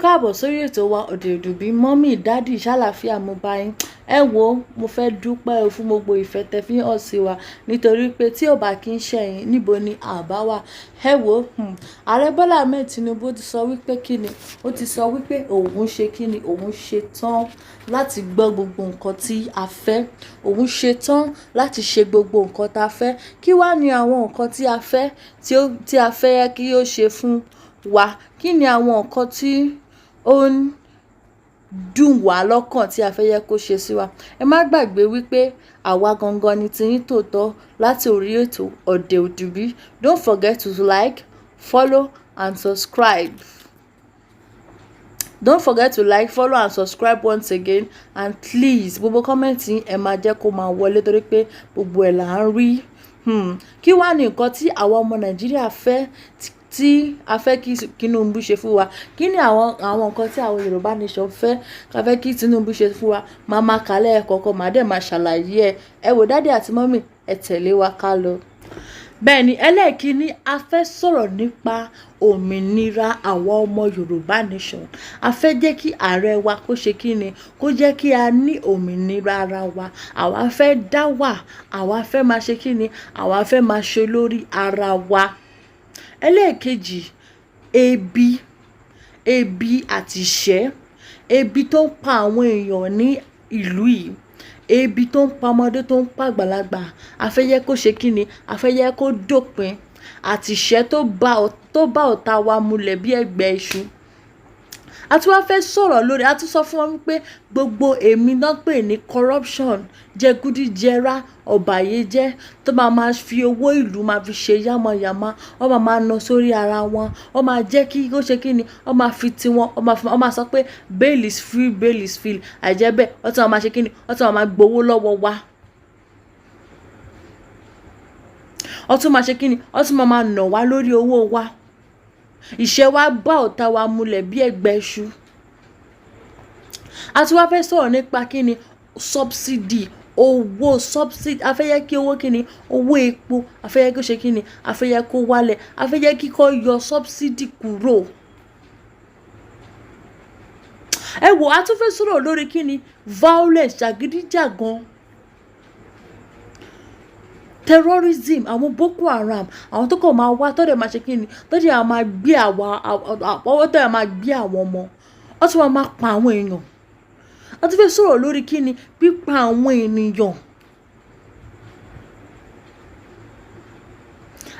Káàbọ̀ sórí ètò wa Ọ̀dẹ̀ Òdùbí. Mummy, daddy, ṣàlàáfíà mo bá yín? Ẹ wo, mo fẹ́ dúpẹ́ o fún gbogbo ìfẹ́ tẹ fi hàn sí wa, nítorí pé tí ò bá kí ń ṣẹ̀yìn, níbo ni àbá wà? Ẹ wo, Ààrẹ Bọ́lá Ahmed Tinubu ti sọ wípé kíni, ó ti sọ wípé òun ṣe kíni, òun ṣe tán láti gbọ́ gbogbo nǹkan tí a fẹ́, òun ṣe tán láti ṣe gbogbo nǹkan tá a fẹ́. Kí wá ní àwọn nǹkan tí a fẹ́, tí a fẹ́ kí ó ṣe fún wa? Kí ni àwọn nǹkan tí ó ń dùn wá lọ́kàn tí a fẹ́ yẹ kó ṣe sí wa? Ẹ má gbàgbé wípé àwa gangan ni tiyín tòótọ́ láti orí ètò Ọ̀dẹ̀ Òdùbí. Don't forget to like, follow and subscribe. Don't forget to like, follow and subscribe once again, and please, gbogbo comment yín, ẹ máa jẹ́ kó máa wọlé, torí pé gbogbo ẹ̀ là ń rí. Kí wá ní nǹkan tí àwa ọmọ Nàìjíríà fẹ́, tí a fẹ́ kí Tinubu ṣe fún wa? Kí ni àwọn nǹkan tí àwọn Yorùbá Nation fẹ́ ká fẹ́ kí Tinubu ṣe fún wa? Máa máa kà lẹ́ẹ̀kọ̀ọ̀kan, màá dẹ̀ máa ṣàlàyé ẹ̀. Ẹ wò, daddy àti mummy, ẹ tẹ̀lé wa ká lọ. Bẹ́ẹ̀ ni, ẹlẹ́ẹ̀kínní, a fẹ́ sọ̀rọ̀ nípa òmìnira àwa ọmọ Yorùbá Nation. A fẹ́ jẹ́ kí ààrẹ wa kó ṣe kíni, kó jẹ́ kí a ní òmìnira ara wa. Àwa fẹ́ dá wà, àwa fẹ́ máa ṣe kíni, àwa fẹ́ máa ṣe lórí ara wa. Ẹlẹ́ẹ̀kejì, ebi àti ìṣẹ́, ebi tó ń pa àwọn èèyàn ní ìlú yìí, ebi tó ń pa ọmọdé, tó ń pa àgbàlagbà, a fẹ́ jẹ́ kó ṣe kíni, a fẹ́ jẹ́ kó dópin, àti ìṣẹ́ tó bá ọ̀tá wa mulẹ̀ bí ẹgbẹ́ iṣu. A tún wá fẹ́ sọ̀rọ̀ lórí, a tún sọ fún wọn wípé gbogbo èmi náà pè ní corruption, jẹgúdíjẹrá, ọ̀bàyéjẹ́ tó máa ma fi owó ìlú máa fi ṣe yámayàma, wọ́n máa máa ná sórí ara wọn, wọ́n máa jẹ́ kí ó ṣe kí ni, wọ́n máa fi tiwọn, wọ́n máa sọ pé bail is free, bail is free. Àìjẹ́ bẹ́ẹ̀, wọ́n tún máa ṣe kí ni, wọ́n tún máa gbowó lọ́wọ́ wa. Wọ́n tún máa ṣe kí ni, wọ́n tún máa nà wá lórí owó wa. Ìṣẹ́ wa bá ọ̀tá wa mulẹ̀ bí ẹgbẹ́ iṣu. A tún wá fẹ́ sọ̀rọ̀ nípa kí ni, subsidy, owó subsidy. A fẹ́ yẹ kí owó kí ni, owó epo, a fẹ́ yẹ kó ṣe kí ni, a fẹ́ yẹ kó wálẹ̀, a fẹ́ yẹ kí kó yọ subsidy kúrò. Ẹ wò, a tún fẹ́ sọ̀rọ̀ lórí kí ni, violence, jàgídíjàgan, terrorism, àwọn Boko Haram, àwọn tó kàn máa wá, tó dẹ̀ máa ṣe kí ni, tó dẹ̀ máa gbé àwa ọwọ́, tó dẹ̀ máa gbé àwọn ọmọ, wọ́n tún máa pa àwọn èèyàn. A tún fẹ́ sọ̀rọ̀ lórí kí ni, pípa àwọn ènìyàn.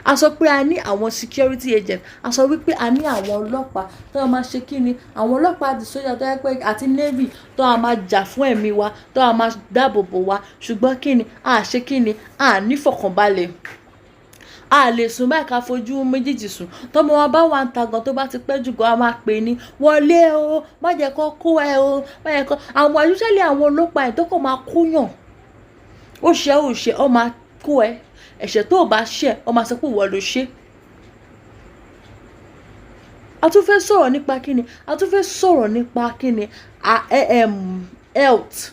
A sọ pé a ní àwọn security agent, a sọ wípé a ní àwọn ọlọ́pàá tó máa ṣe kí ni, àwọn ọlọ́pàá àti sójà tó yẹ pé àti navy tó máa jà fún ẹ̀mí wa, tó máa dáàbò bò wa. Ṣùgbọ́n kí ni a ṣe, kí ni a ní fọkànbalẹ̀? A lè sùn báyìí ká fojú méjèèjì sùn. Tọ́mọ wa bá wà ń ta gan, tó bá ti pẹ́ jù gan, a máa pè ní wọlé o, má jẹ́ kó kó ẹ o, má jẹ́ kó àwọn usually àwọn ọlọ́pàá yẹn tó kàn máa kóyàn. Ó ṣe, ó ṣe, ó máa kó ẹ. Ẹ̀ṣẹ̀ tó o bá ṣẹ̀, ó máa sọ pé ìwọ ló ṣe. A tún fẹ́ sọ̀rọ̀ nípa kíni, a tún fẹ́ sọ̀rọ̀ nípa kíni, health.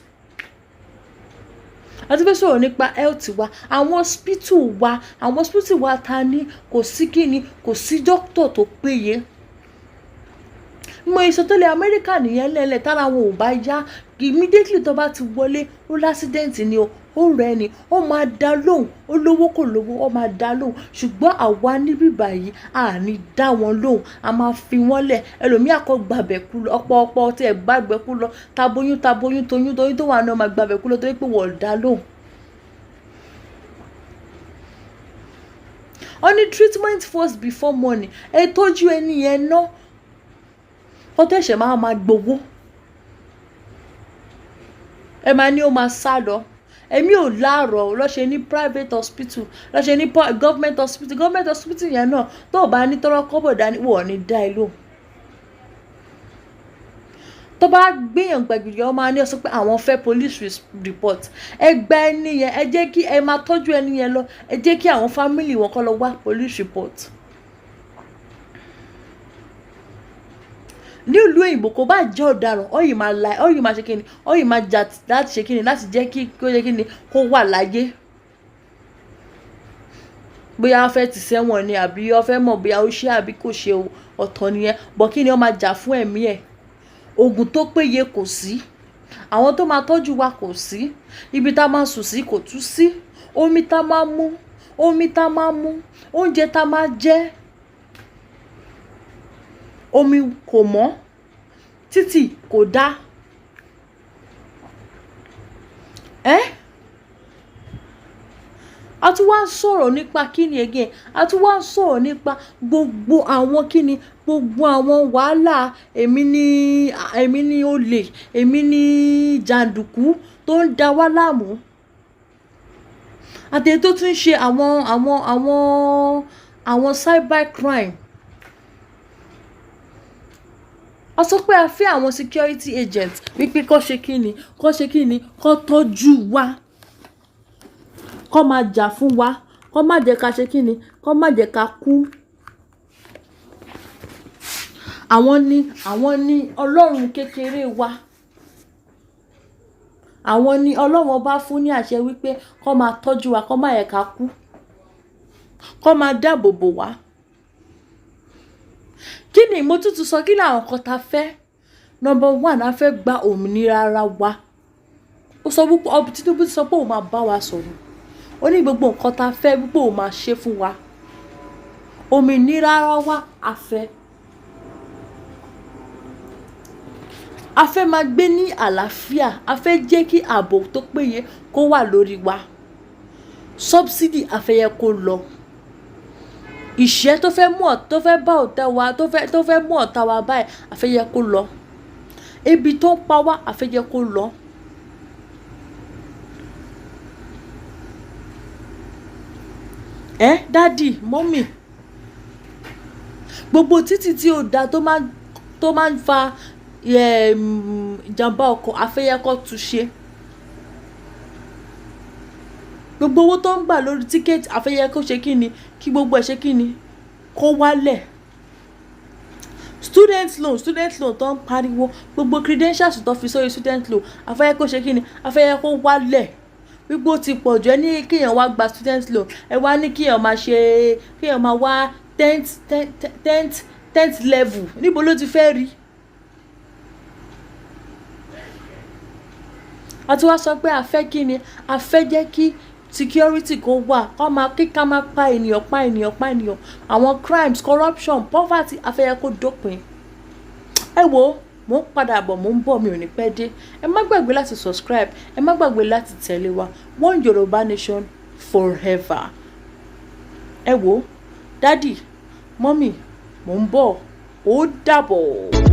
A tún fẹ́ sọ̀rọ̀ nípa health wa, àwọn hospital wa, àwọn hospital wa ta ní, kò sí kíni, kò sí doctor tó péye. Mo sọ tẹ́lẹ̀, Amẹ́ríkà nìyẹn lẹ́lẹ̀, tára wọn ò bá yá, immediately tó bá ti wọlé, ó l'accident ni o, ó rẹ̀ ni, ó máa dá lóhùn, ó lówó kò lówó, ó máa dá lóhùn. Ṣùgbọ́n àwa níbí báyìí, a ní dá wọn lóhùn, a máa fi wọ́n lẹ̀. Ẹlòmíì kọ́ gbàbẹ̀ kú lọ, ọ̀pọ̀ ọ̀pọ̀ tí ẹ̀ gbàgbẹ́ kú lọ, taboyún taboyún, toyún toyún tó wà náà máa gbàbẹ̀ kú lọ, torí pé wọ́n ò dá lóhùn. Wọ́n ní treatment first before money. Ẹ tọ́jú ẹni yẹn ná, kó tó ṣẹ̀ máa máa gbowó. Ẹ máa ní ó máa sá lọ. Èmi ò láàárọ̀ lọ́ṣẹ̀ ní private hospital, lọ́ṣẹ̀ ní government hospital. Government hospital yẹn náà, tó o bá ní tọ́rọ́ kọ́bọ̀ dání, wọ́n ò ní dá ẹ lóhùn. Tó bá gbéyàn gbàgìrì, ọ máa ní ọ sọ pé àwọn fẹ́ police report. Ẹ gba ẹni yẹn, ẹ jẹ́ kí ẹ máa tọ́jú ẹni yẹn lọ, ẹ jẹ́ kí àwọn family wọn kó lọ wá police report. Ní ìlú òyìnbó, kò bá jẹ́ ọ̀daràn, ó yìí máa la, ó yìí máa ṣe kíni, ó yìí máa jà láti ṣe kíni, láti jẹ́ kí kó ṣe kíni, kó wà láyé. Bóyá wọ́n fẹ́ ti sẹ́wọ̀n ni, àbí wọ́n fẹ́ mọ̀ bóyá ó ṣe àbí kò ṣe o, ọ̀tọ̀ nìyẹn. But kí ni, wọ́n máa jà fún ẹ̀mí ẹ̀. Oògùn tó péye kò sí, àwọn tó máa tọ́jú wa kò sí, ibi tá a máa sùn sí kò tún sí, omi tá a máa mú, oúnjẹ tá a máa jẹ, omi kò mọ́, títì kò dá. Ẹ́ a tún wá ń sọ̀rọ̀ nípa kíni again? A tún wá ń sọ̀rọ̀ nípa gbogbo àwọn kíni, gbogbo àwọn wàhálà, èmi ní olè, èmi ní jàǹdùkú tó ń da wá láàmú, àti èyí tó tún ń ṣe àwọn cyber crime. A sọ pé a fẹ́ àwọn security agents wípé kó ṣe kíni, kó ṣe kíni, kó tọ́jú wa, kó máa jà fún wa, kó má jẹ́ ká ṣe kíni, kó má jẹ́ ká kú. Àwọn ni Ọlọ́run kékeré wa. Àwọn ni Ọlọ́run Ọba fún ní àṣẹ wípé kó máa tọ́jú wa, kó má yẹ ká kú, kó máa dáàbò bò wá. Kí ni mo tún sọ? Kí ni àwọn nǹkan ta fẹ́? Number one, a fẹ́ gba òmìnira ara wa. Ó sọ wípé Tinubu ti sọ pé òun máa bá wa sọ̀rọ̀. Ó ní gbogbo nǹkan ta fẹ́ wípé òun máa ṣe fún wa. Òmìnira ara wa a fẹ́. A fẹ́ máa gbé ní àlàáfíà. A fẹ́ jẹ́ kí ààbò tó péye kó wà lórí wa. Subsidy, a fẹ́ yẹ kó lọ. Ìṣẹ́ tó fẹ́ mú ọ̀ tó fẹ́ bá ọ̀tá wa, tó fẹ́ mú ọ̀tá wa báyìí, a fẹ́ yẹ kó lọ. Ebi tó ń pa wá, a fẹ́ jẹ́ kó lọ. Ẹ daddy, mummy, gbogbo títì tí ò da tó máa ń fa ìjàmbá ọkọ̀, a fẹ́ yẹ kó tún ṣe. Gbogbo owó tó ń gbà lórí ticket, a fẹ́ yẹ kó ṣe kí ni, kí gbogbo ẹ̀ ṣe kí ni, kó wálẹ̀. Student loan tó ń pariwo, gbogbo credentials tó fi sórí student loan, a fẹ́ yẹ kó ṣe kí ni, a fẹ́ yẹ kó wálẹ̀, wípé ó ti pọ̀ jù. Ẹ ní kéèyàn wá gba student loan, ẹ wá ní kéèyàn máa ṣe, kéèyàn máa wá tenth level. Níbo ló ti fẹ́ rí? A tún wá sọ pé a fẹ́ kí ni, a fẹ́ jẹ́ kí security kó wà, kó máa kí ká máa pa ènìyàn, pa ènìyàn, pa ènìyàn, àwọn crimes, corruption, poverty, a fẹ́ yẹ kó dópin. Ẹ wo, mo ń padà bọ̀, mo ń bọ̀, mi ò ní pẹ́ dé. Ẹ má gbàgbé láti subscribe, ẹ má gbàgbé láti tẹ̀lé wa. One Yorùbá Nation forever. Ẹ wo, daddy, mummy, mo ń bọ̀, ó dàbọ̀.